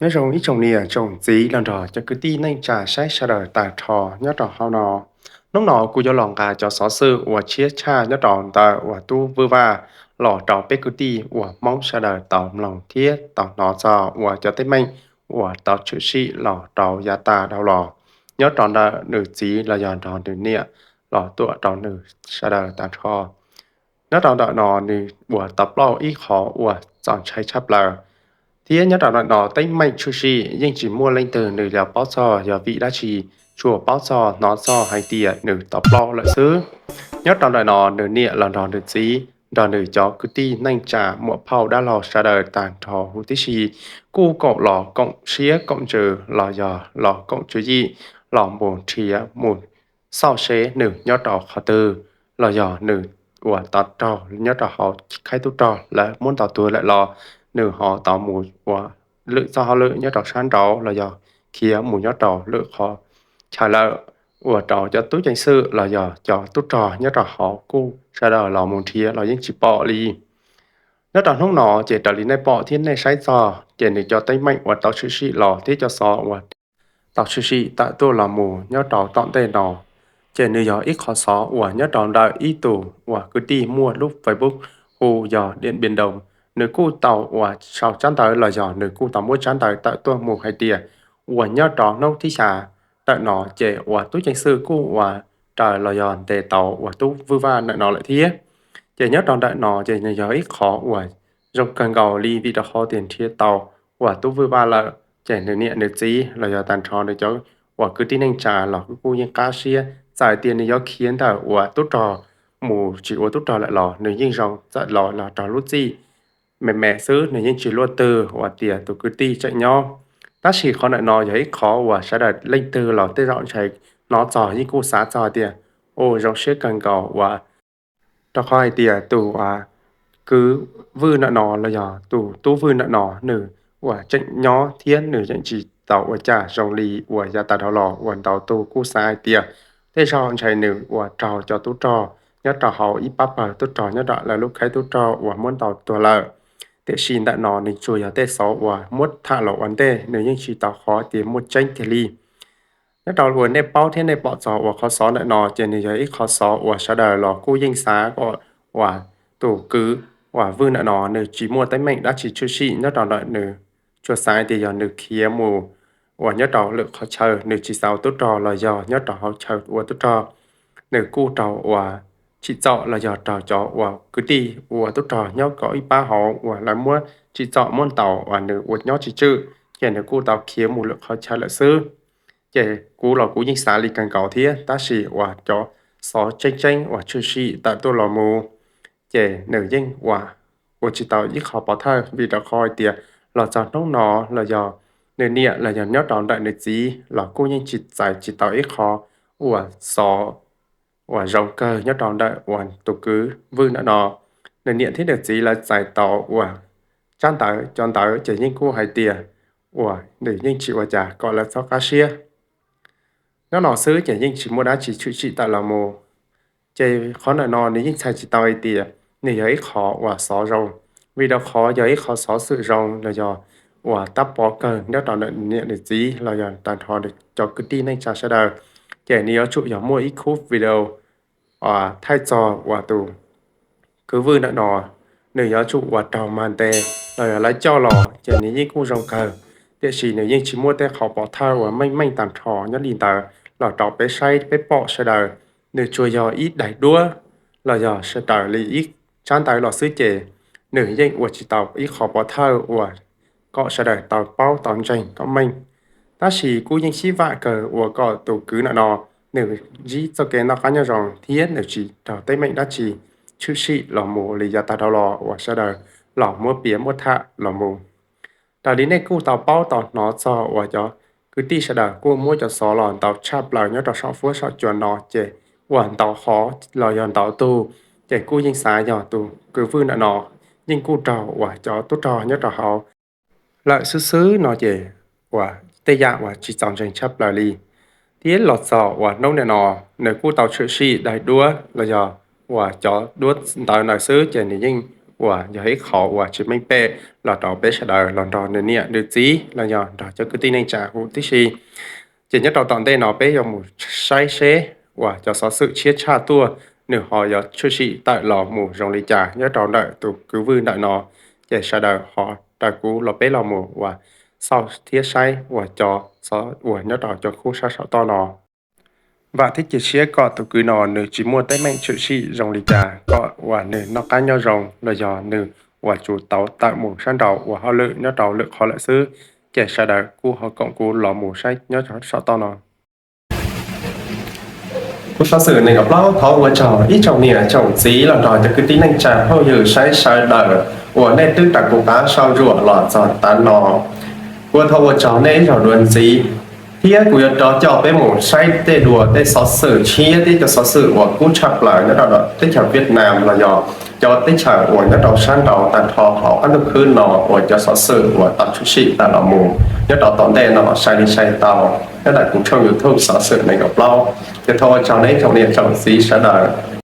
Nyob zoo ib tsoom niam tsoom txiv los nrog cov kwv tij neej tsa saib sawv daws tag nrho nyob rau hauv no. Hnub no kuv yuav los nqa cov xov xwm uas tshiab tshaj nyob rau ntawm uas tub Vwj Vaj los rau peb kwv tij uas Hmoob sawv daws tau mloog thiab tau hnov txog uas cov teeb meem uas tau tshwm sim los rau yav tas dhau los nyob rau ntawm nws txiv los yog nrog nws niam los tuam rau nws sawv daws tag nrho. Nyob rau ntawm no nws uas tau ploj ib qho uas txaus ntshai tshaj plaws, thiab nyob rau ntawm no teeb meem tshwm sim yeej tsis muaj leej twg nws yuav paub txog yog vim dab tsi, tsuas paub txog hnov txog hais tias nws tau ploj lawm xwb. Nyob rau ntawm no nws niam los nrog nws txiv nrog nws cov kwv tij neej tsa muam phauj dab laug sawv daws tag nrho huv tib si kuj koom los koom siab koom ntsws los yog los koom tswv yim los mus nrhiav mus xauj seb nws nyob rau qhov twg, los yog nws uas tau raug nyob rau hauv khaib tub rog lawv muab ntaus tuag lawm los nws ho tau mus ua lwm txoj hauj lwm nyob rau sab nraud los yog khiav mus nyob rau lwm qhov chaw lawm, ua rau cov tub ceev xwm los yog cov tub rog nyob rau hauv kuj sawv daws los mus nrhiav los yeej tsis pom li. Nyob rau hnub no ces raws li nej pom thiab nej saib txog ces nws cov teeb meem uas tau tshwm sim los thiab cov xov uas tau tshwm sim tawm tuaj los mus nyob rau tom ntej no, ces nws yog ib qho xov uas nyob rau ntawm ib tug uas kwv tij muaj lub Facebook hu yog Điện Biên Đông, nws kuj tau uas sau tsab ntawv los yog nws kuj tau muab tsab ntawv tawm tuaj mus hais tias uas nyob rau hnub thib xya ntawm no ces uas tub ceev xwm kuj uas raws los yog ntes tau uas tub Vwj Vaj ntawm no lawm thiab. Ces nyob rau ntawm no ces nws yog ib qho uas zoo kawg nkaus li vim rau qhov tias nrhiav tau uas tub Vwj Vaj lawm ces nws niam nws txiv los yog tag nrho nws cov uas kwv tij neej tsa los kuj yeej qab siab txawm tias nws yuav khiav ntawm uas tub rog mus tsis ua tub rog lawm los nws yeej zoo txawm los los raug lub txim me me xwb, nws yeej tsis luaj twg uas tias tus kwv tij tseem nyob. Tab sis qhov ntawm no yog ib qho uas sawv daws leej twg los tej zaum ntshai hnov txog yeej kuj xav txog tias, u, zoo siab kawg nkaus uas rau qhov hais tias tus uas kwv Vwj ntawm no los yog tus tub Vwj ntawm no nws uas tseem nyob thiab nws yeej tsis tau ua cas zoo li uas yav tas dhau los uas ntau tus kuj xav hais tias tej zaum ntshai nws uas raug cov tub rog nyob rau hauv ib pab pawg tub rog nyob rau lawv lub khaib tub rog uas muab ntaus tuag lawm. Tiam sis ntawm no nws tsuas yog tej xov uas muab tham los ua ntej, nws yeej tsis tau qhov tias muaj tseeb tiag li. Nyob rau uas nej paub thiab nej pom txog uas qhov xov ntawm no ces nws yog ib qho xov uas sawv daws los kuj yeej xav kom uas tus kwv uas Vwj ntawm no nws tsis muaj teeb meem dab tsi tshwm sim nyob rau ntawm nws, tsuas xav tias yog nws khiav mus uas nyob rau lwm qhov chaw, nws tsis xav ua tub rog los yog nyob rau hauv chaw ua tub rog, nws kuj raug uas tsim txom los yog raug cov uas kwv tij ua tub rog nyob kom ib pab hauv uas lawv muab tsim txom muab ntaus uas nws ua nyob tsis tswm, ces nws kuj tau khiav mus lwm qhov chaw lawm xwb. Ces kuv los kuv yeej xav li kawg nkaus thiab, tab sis uas cov xov tseeb tseeb uas tshwm sim tawm tuaj los mus, ces nws yeej uas ua tsis tau ib qho pov thawj, vim rau qhov hais tias los txog hnub no los yog nws niam los yog nyob rau ntawm nws txiv los kuj yeej tsis txais tsis tau ib qho uas xov uas zoo kawg nyob rau ntawm uas tus kwv Vwj ntawm no. Nws niam thiab nws txiv lawv txais tau uas tsab ntawv, cov ntawv ces yeej kuj hais tias uas nws yeej tsis ua cas kom lawv txhob qab siab. Nyob no xwb ces yeej tsis muaj dab tsi tshwm sim tawm los mus. Ces qhov ntawm no nws yeej txhais tsis tau hais tias nws yog ib qho uas xov zoo, vim rau qhov yog ib qho xov xwm zoo los yog uas tab pov kawg nyob rau ntawm niam nws txiv los yog tag nrho cov kwv tij neej tsa sawv daws, ces nws yuav tsum yog muaj ib khub video thaij txog uas tus kwv Vwj ntawm no, nws yuav tsum uas raug mag ntes los yog lawv coj los ces nws yeej kuj zoo kawg. Tiam sis nws yeej tsis muaj tej qhov pov thawj uas meej meej tag nrho nyob li ntawd los rau peb saib peb pom sawv daws. Nws tsuas yog ib daim duab los yog sawv daws li ib tsab ntawv los xwb ces nws yeej ua tsis tau ib qho pov thawj uas kom sawv daws tau paub tau ntseeg kom meej. Tab sis kuj yeej sib vam kawg uas kom tus kwv ntawm no nws ntsib txoj kev noj qab nyob zoo thiab nws tsis raug teeb meem dab tsi tshwm sim los mus li yav tag dhau los uas sawv daws los muab piav muab tham los mus. Raws li nej kuj tau paub tau hnov txog uas cov kwv tij sawv daws kuj muab cov xov los ntau tshaj plaws nyob rau saum fuab saum cua no ces uas ntau qhov los yog ntau tug ces kuj yeej xav yog tus kwv Vwj ntawm no yeej kuj raug uas cov tub rog nyob rau hauv lawm xwb xwb no ces uas tej yam uas tsis txaus ntseeg tshaj plaws li. Thiab los txog uas hnub ntawm no nws kuj tau tshwm sim daim duab los yog uas cov duab ntawv ntawd xwb ces nws yeej uas yog ib qho uas tsis meej pem los rau peb sawv daws los nrog nws niam nws txiv los yog nrog cov kwv tij neej tsa huv tib si. Ces nyob rau tom ntej no peb yuav mus saib seb uas cov xov xwm tshiab tshaj tuaj nws ho yuav tshwm sim tawm los mus zoo li cas nyob rau ntawm tus kwv Vwj ntawm no. Ces sawv daws ho raws kuv los peb los mus uas xauj thiab saib uas cov xov uas nyob rau cov khub sab saum toj no. Vam thiab cia siab kom tus kwv no nws tsis muaj teeb meem tshwm sim zoo li cas, kom uas nws noj qab nyob zoo los yog nws uas tsuas tau tawm mus sab nraud ua hauj lwm nyob rau lwm qhov lawm xwb. Ces sawv daws kuj ho koom kuv los mus saib nyob saum toj no. Kuv xov xwm nees nkaum plaub thov ua tsaug ib tsoom niam tsoom txiv los nrog cov kwv tij neej tsa phooj ywg saib sawv daws uas nej twb raws kuv qab sau ruam los txog tav no. Kuv thov ua tsaug nej ib zaug dua ntxiv, thiab kuv yuav rov coj peb mus saib tej dua tej xov xwm tshiab thiab cov xov xwm uas kub tshaj plaws nyob rau teb chaws Vietnam los yog cov teb chaws uas nyob rau sab nraud tag nrho hauv qab ntuj khwb no uas cov xov xwm uas tau tshwm sim tawm los mus nyob rau tom ntej no sai li sai tau nyob ntawm kuv tshooj YouTube xov xwm nees nkaum plaub. Ces thov ua tsaug nej tsoom niam tsoom txiv sawv daws.